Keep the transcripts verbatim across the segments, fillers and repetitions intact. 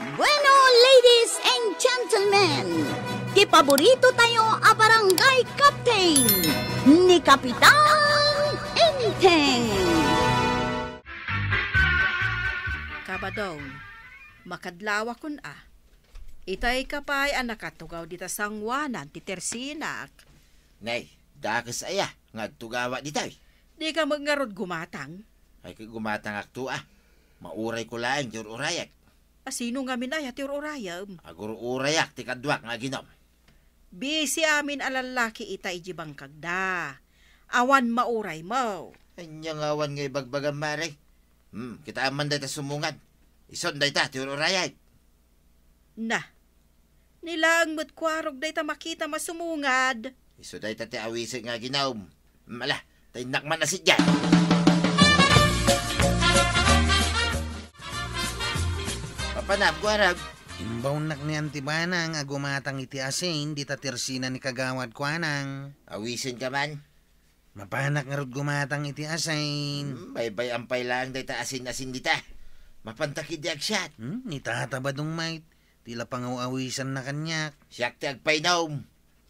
Bueno, ladies and gentlemen, ti paborito tayo a barangay captain, ni Kapitan Enteng. Kabadong, makadlawakon a. Itay ka pay a nakatugaw dita sangoanan ti tersinak. Nay, dakes aya nga agtugawa ditoy? Di ka met ngarud gumatang? Ay, ket gumatangakto a. Maurayko laeng ti ur-urayak. A, sino ngamin aya ti ur-urayem? Agur-urayak ti kaduak nga aginom. Bisi amin a lallaki ita iji bangkagda. Awan mauraymo. Ania nga awan nga ibagbagam, mare? Hmm, kitaem man dayta sumungad. Ison dayta ti ur-urayek. Na, ni laeng met kuarog dayta makita a sumungad. Isu dayta ti awisek nga aginom. Mala, ta innak man a sadiay. Papanam, kuarog. Imbaonnak ni Auntie Banang a gumatang iti asin dita tersina ni Kagawad Kuanang. Awisenka man? Mapanak ngarud gumatang iti asin. Hmm, baybay-am pay laeng dayta asin-asin dita. Mapanta ketdi agsiat. Hmm, ni Tata Badong met, ti la pangaw-awisanna kaniak. Siak ti agpainom.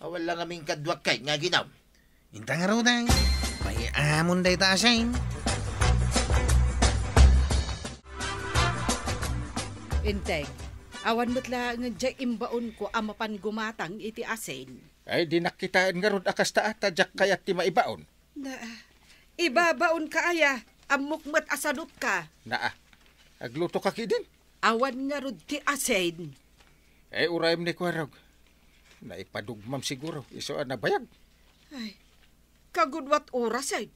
Awan la ngamin kaduak ket nga aginom. Inta ngaruden, pay-amon dayta asin. Enteng, awan met laeng diay imbaonko a mapan gumatang iti asin. Ay, dinak kitaen ngarud a kasta a ta diak kayat ti maibaon. Na, ibabaonka aya, ammok met a sadutka. Naa, aglutoka ketdin. Awan ngarud ti asin. Ay, urayem ni kuarog. Naipadugmam siguro, isu a nabayag. Ay, kagudua ti orasen.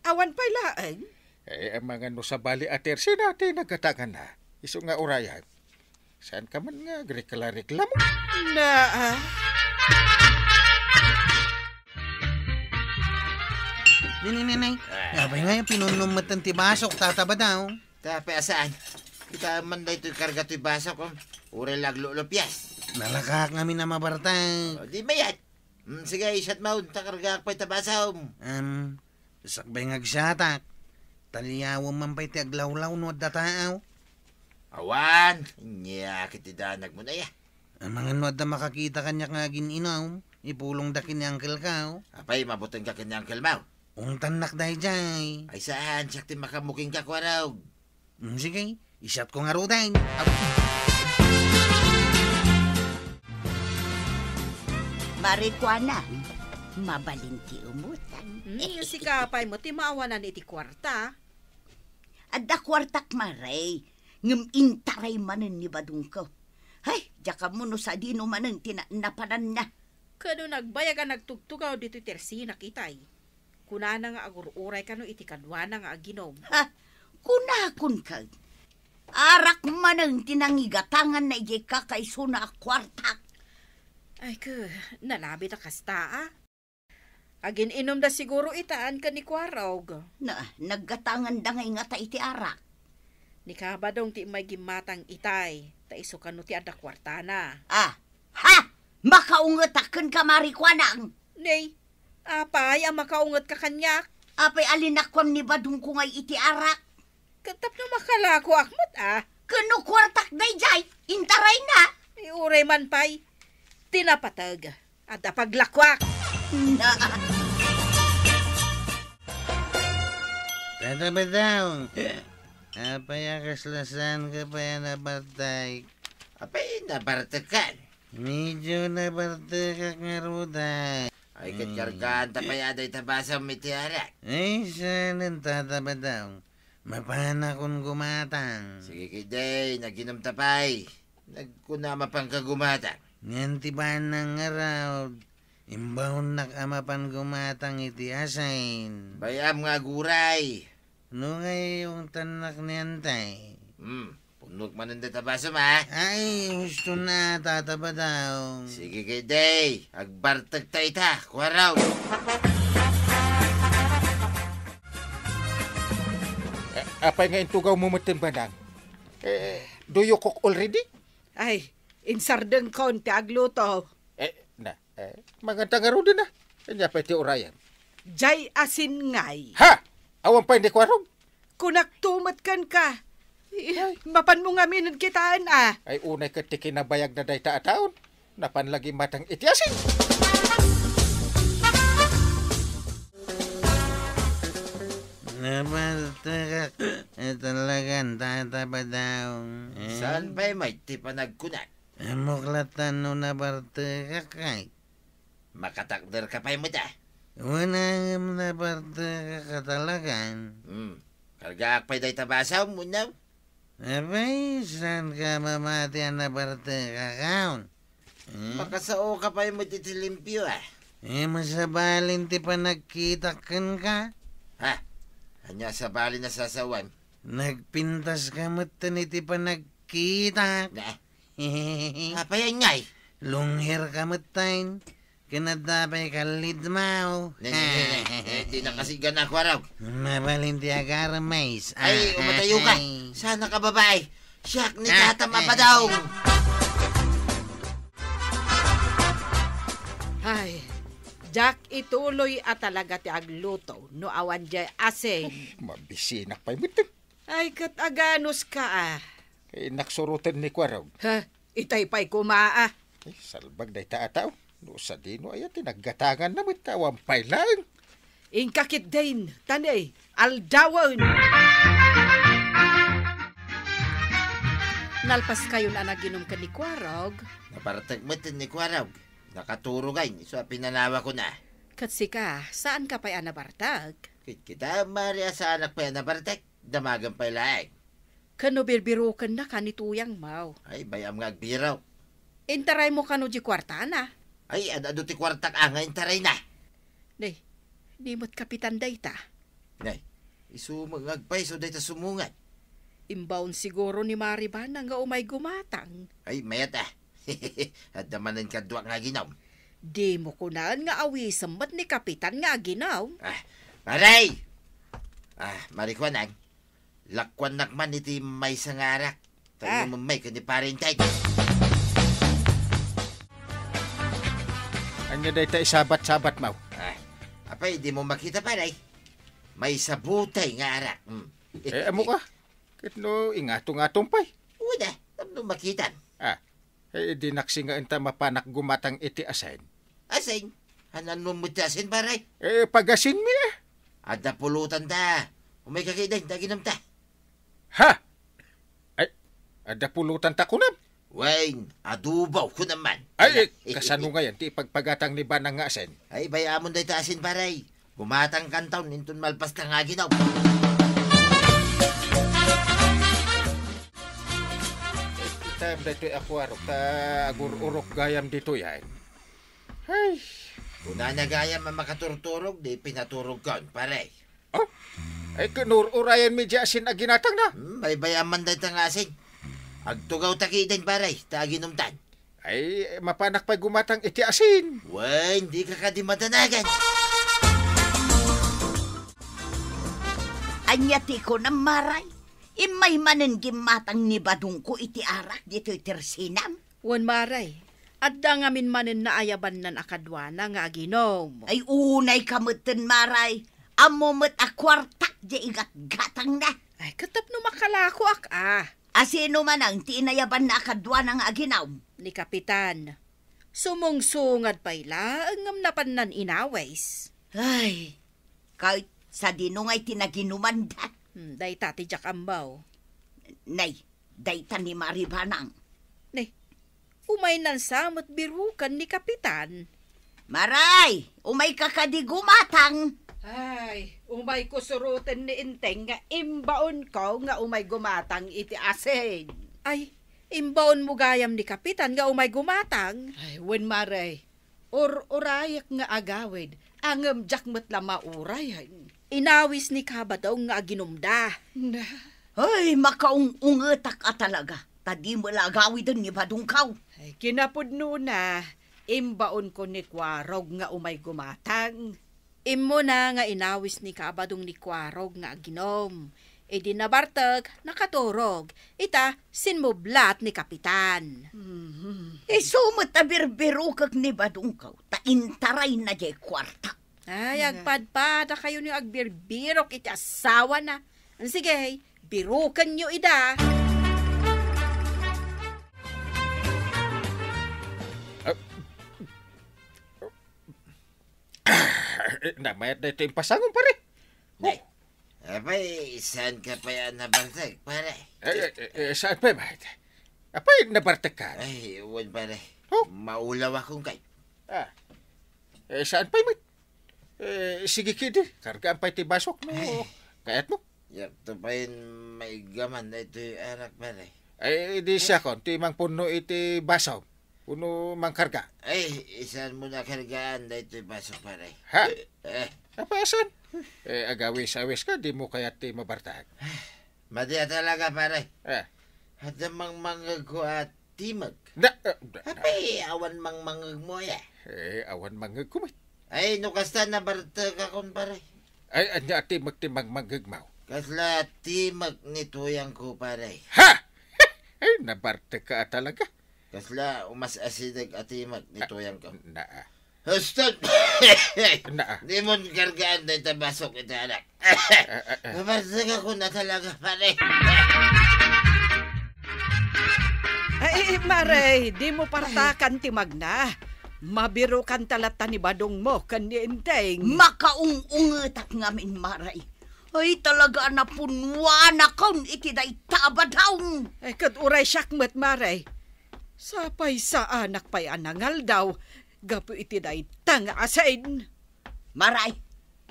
Awan pay laeng. Ay, amangan no sabali a tersina ti nagatanganna. Isu nga urayem. Saanka man nga agrekla-reklamo? Na, ah. Nini, nini. Ah. Apay nga, pinunnom met ti basok, Tata Badong. Tapay a saan? Kitaem man daytoy karga toy basok, oh. Uray la aglulupias. Nalakaak ngamin a mabartek. Oh, di mayat. Hmm, sige, isiatmo, ta kargaak pay ta basom. Em, sakbay nga agsiatak. Taliawem man pay ti aglawlaw no adda tao. Awan, ania ket ti danagmo aya. Amangan no adda makakita kaniak nga agin-inom, ipulongda ken ni Uncle ko. Apay, mabutenka ken ni Uncle mo? Ungtannak daydiay. Ay saan, siak ti makamuking ka, kuarog. Mm, sige, isiatko ngaruden. Ab- Mari Kuanang, mabalin ti umutang. Mm, sika pay met ti maawanan iti kuarta. Adda kuartak, Mari, ngem intaray manen ni Badongko. Hay, diak ammo no sadino manen ti na-, napananna. Kano nagbayag a nagtugtugaw ditoy tersinak itay. Kunana nga agur-uray kano iti kaduana nga aginom. Ha? Kunakon ket, arak manen ti nangigatanganna idiay kakaisuna a kuartak. Ay, ke, nalabit a kasta, a. Agin-inumda siguro itan ken ni Kuarog. Na, naggatanganda ngay ngata iti arak. Ni Kabadong ti immay gimmatang itay, ta isu kano ti adda kuartana. Ah, ha? Makaungetak kenka, Mari Kuanang? Nay, apay a makaungetka kaniak? Apay a linakuam ni Badongko ngay iti arak? Ket tapno makalakuak met, a. Ken no kuartak daydiay, intarayna. Ay, uray man pay. Ti napateg, adda paglakuak. Na. Tata Badong. Apay a kasla saanka pay a nabartek? Apay, nabartekan? Medyo nabartekak ngaruden. Ay, ket kargaanta pay a dayta basom iti arak. Ay, saanen, Tata Badong. Mapanakon gumatang. Sige ketdi, naginumta pay. Nagkuna a mapanka gumatang. Ngem ti banang ngarud, imbaonnak a mapan gumatang iti asin. Bay-am nga aguray. No ngay ungtannak ni Antay. Hmm. Punnok manen dayta basom, a? Ay, husto na, Tata Badong. Sige ketdi, agbartekta ita, kuarog. Eh, apay nga intugawmo metten, Banang? Eh, do you cook already? Ay, insardengkon ti agluto. Eh, na, eh, manganta ngaruden, a. Ania pay ti urayem? Diay asin ngay. Ha? Awan pay ni kuarog? Kunakto met kenka. Ay. Mapanmo ngamin kitaen, a. Ay, unay ket ti kinabayagna dayta a taon. Napan la gimmatang iti asin. Nabartekak, eh, talagan, Tata Badong. Eh? Saan pay met ti panagkunak? Ammok latta no nabartekak, ay. Makatakderka pay met, a. Wen, ngem nabartekak a talagan. Hmm. Kargaak pay dayta basom, wenno? Apay, saanka mamati a nabartekak, a? Hmm? Makasaoka pay met iti limpio, a. Eh, masabalin ti panagkitak kenka? Ha? Ania a sabalin a sasawen? Nagpintaska metten iti panagkitak. Ne? Apay ngay? Lunghirka metten. Ken adda pay kallidmaw. Ne, ne, ne, ne. Eh, di nakasigan ako, araw. Mabalin ti agarem, mais. Ay, ah, umatayoka. Ay. Saan ka, babae? Siak ni Tata Badong. Ay, diak ituloy a talaga ti agluto no awan diay asin. Mabisinak pay metten. Ay, ket aganuska, a. Kay innak suroten ni Kuarog. Ha? Itay pay koma, a. Ay, salbag dayta a tao. No sadino aya ti naggatanganna met ta awan pay laeng. Inka ketdin, ta ne, aldawen. Nalpaskayon a naginum ken ni Kuarog? Nabartek met ni Kuarog. Nakaturogay, isu a pinanawakon a. Ket sika, saanka pay a nabartek? Ket kita, Maria, saanak pay a nabartek. Damagem pay laeng. Ken no birbirokennaka ni Tuyangmo? Ay, bay-am nga agbirok. Intaraymo kano diay kuartana? Ay, ad-adu ti kuartak a nga intarayna. Nay, ni met kapitan dayta. Nay, isu met nga agpayso dayta sumungan. Imbaon siguro ni Mari Banang nga umay gumatang. Ay, mayat a. Adda manen kaduak nga aginom. Dimo kunaen nga awisem met ni kapitan nga aginom. Ah, Mari! Ah, Mari Kuanang. Lakuannak man iti maysa nga arak. Ta Ah. inumem met ken ni Pare Enteng. Ania dayta isabat-sabatmo? Ah, apay, dimo makita, pare? Maysa butay nga arak. Hmm. Eh, ammoka? Ket no ingato-ngatom pay? Uda, tapno makitam. Ah, eh, di naksigen ta mapanak gumatang iti asin. Asin? Haanmo met ti asin, pare? Eh, pagasinmi, eh. Adda pulotanta. Umayka ketdin, ta aginumta. Ha? Ay, adda pulotanta kunam? Wen, adobo, kunam man. Ay, eh, kasano ngayen ti ipagpagatang ni Banang nga asin? Ay, bay-amon dayta asin, pare. Gumatangkanton inton malpasta nga aginom. Itam daytoy a kuarok ta agur-urok gayam ditoy, ay. Ay. Kunana gayam a makaturturog, di pinaturogkon, pare. Oh? Ay, kinur-urayan mi di asin a ginatang na. Hmm, baybay-am man dayta nga asin. Agtugawta ketdin, pare, ta aginumtan. Ay, mapanak pay gumatang iti asin. Wen, dika kadi madanagan. Ania ti kunam, Maray? Immay manen gimmatang ni Badongko iti arak ditoy tersinam? Wen, Maray, adda ngamin manen naayabannan a kaduana nga aginom. Ay, unayka metten, Maray. Ammo met a kuartak diay igatgatangna. Ay, ket tapno makalakoak, a. A, sino manang ti inayabanna a kaduana nga aginom? Ni Kapitan. Sumungsungad pay laeng ngem napannan inawis. Ay, ket sadino ngay ti naginumanda? Hmm, dayta ti diak ammo. Nay, dayta ni Mari Banang. Ni, umaynan sa met biroken ni Kapitan. Maray, umayka kadi gumatang. Ay, umayko suroten ni Enteng nga imbaonko nga umay gumatang iti asin. Ay, imbaonmo gayam ni Kapitan nga umay gumatang? Ay, wen, Maray. Ur-urayak nga agawid, ngem diak met la mauray. Inawis ni Kabadong nga aginumda. Na. Ay, makaung-ungetak a talaga, ta dimo la agawiden ni Badongko. Ay, kinapudnona, imbaonko ni Kuarog nga umay gumatang. Immuna nga inawis ni Kabadong ni Kuarog nga aginom. Idi nabartek, nakaturog. Ita, sinmublat ni Kapitan. Mhm. Isu met a birbirokek ni Badongko, ta intarayna diay kuarta. Ay, agpadpadakayo nga agbirbirok iti asawana. Sige, Birukenyo ida. Namayat daytoy impasangom, pare. Nay, apay, saan ka pay a nabartek, pare? Eh, eh, eh, saan pay, mate? Apay, nabartek ka? Ay, wen, pare. Oh? Maulaw akon kay. Ah. Eh, saan pay, mate? Eh, sige, kidi. Kargaan pay ti basok, no? Ay. Kayat mo? Yakto pay maiggaman daytoy arak, pare. Ay, di siya kon, ti mangpunno iti baso. Uno mangkarga. Ay, saan mo nakargaan daytoy baso, pare? Ha? Eh. Apasan? Eh, agawis-awis ka, di mo kayat ti mabartek. Madi a talaga, pare. Eh. Adda mangmangegko a timeg. Na, eh, na, na. Apay, awan mangmangegmo, ya? Eh, awan mangegko, met. Ay, no kasta, nabartekakon, pare. Ay, ania a timeg ti mangmangegmo? Kasla timeg ni tuyangko, pare. Ha? Ay, nabartek ka talaga. Kasla umas-asideg a timeg ni tuyangko. Na. Huston! Na. Di mo kargaan dayta basok iti anak. Ah, ah, ah. Nabartekakon a talaga, pare. Ay, mare, di mo partakan ti magna. Mabirokanta latta ni Badong mo ken ni Enteng. Makaung-ungetak ngamin, mare. Ay, talaga a napunwanakon iti dayta a Badong. Ay, ket uray siak met, mare. Sapay saanak pay a nangaldaw gapu iti dayta nga asin. Mare,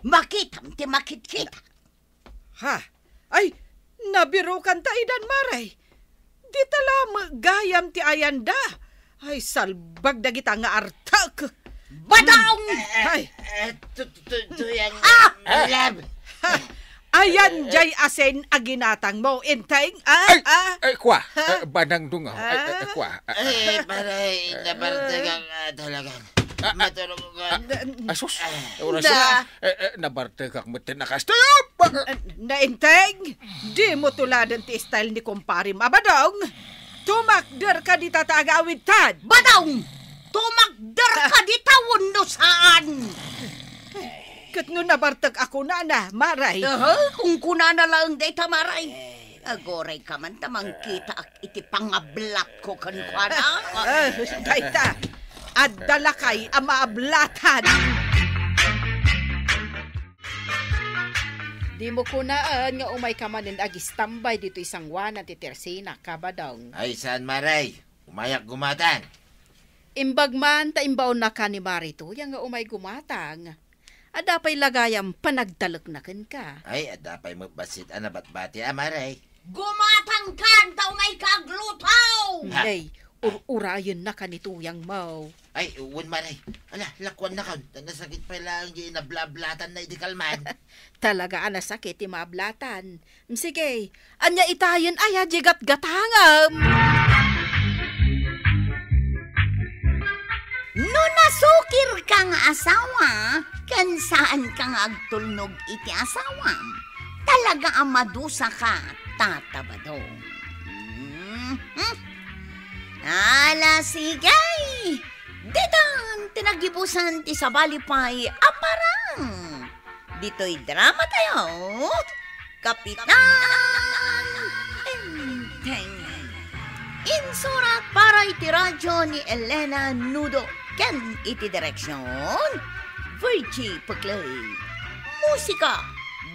makitam ti makitkita. Ha? Ay, nabirokanta idan, mare. Dita la met gayam ti ayanda. Ay, salbag dagita nga artek. Badong! Ay. Eh, tu-, tu-, tu-, tuyang Ah! lab. Ha? Ayan jay asin a ginatang mo, Enteng? Ah, Ay, ah. Ay, kwa. Ha? Eh, banang dungaw. Ay, ay, Ah. Kwa. Ah, Eh, pare, nabartekak, ah, talaga. Ah, ah, Maturog ko. Ah, asus. Oras Na. na. Eh, eh, nabartekak met ti nakastoy. Ah, ah. Na, Enteng, di mo tuladen ti style ni kumparim a Badong. Tumakder ka dita ta agawid tan. Badong! Tumakder ka dita wenno saan? Ket no nabartek a kunana, mare. Aha, kung kunana laeng dayta, mare. Aguray ka man ta mangkitaak iti pangablatko kenkuana. Ah, dayta. Adda lakay a maablatan. Di mo kunaen nga umay ka manen agistambay ditoy sanguanan ti tersinak, Badong. Ay, saan, mare? Umayak gumatang. Imbag man ta imbaonnaka ni Mare Tuyang nga umay gumatang. Adda pay la gayam panagtalekna kenka. Ay, adda pay met bassit a nabatbati a, mare. Gumatangkan ta umayka agluto! Ha? Nay, ur-urayennaka ni Tuyang mo. Ay, wen, mare. Ala, lakuannakon. Ta nasakit pay laeng di inabla-ablatanna idi kalman. Talaga a nasakit ti maablatan. Sige, ania itayen aya di gatgatangam? No nasukirka nga asawa, ken saanka nga agtulnog iti asawam, talaga a madusaka, Tata Badong. Mhm. Ala, sige! Ditan ti nagibusan ti sabali pay a parang. Ditoy drama tayo, Kapitan Enteng. Insurat para iti radyo ni Elena Nudo ken iti direksyon, Virgie Puclay. Musika,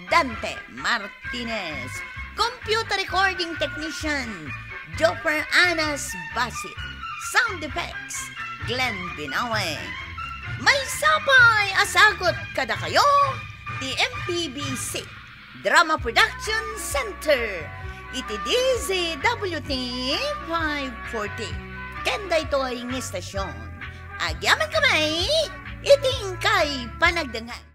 Dante Martinez. Computer recording technician, Joffer Anas Basit. Sound effects, Glenn Binawe. Maysa pay a sagut kadakayo ti M P B C Drama Production Center iti D Z W T five forty. Ken daytoy nga istasyon, agyamankami iti inkay panagdengngeg.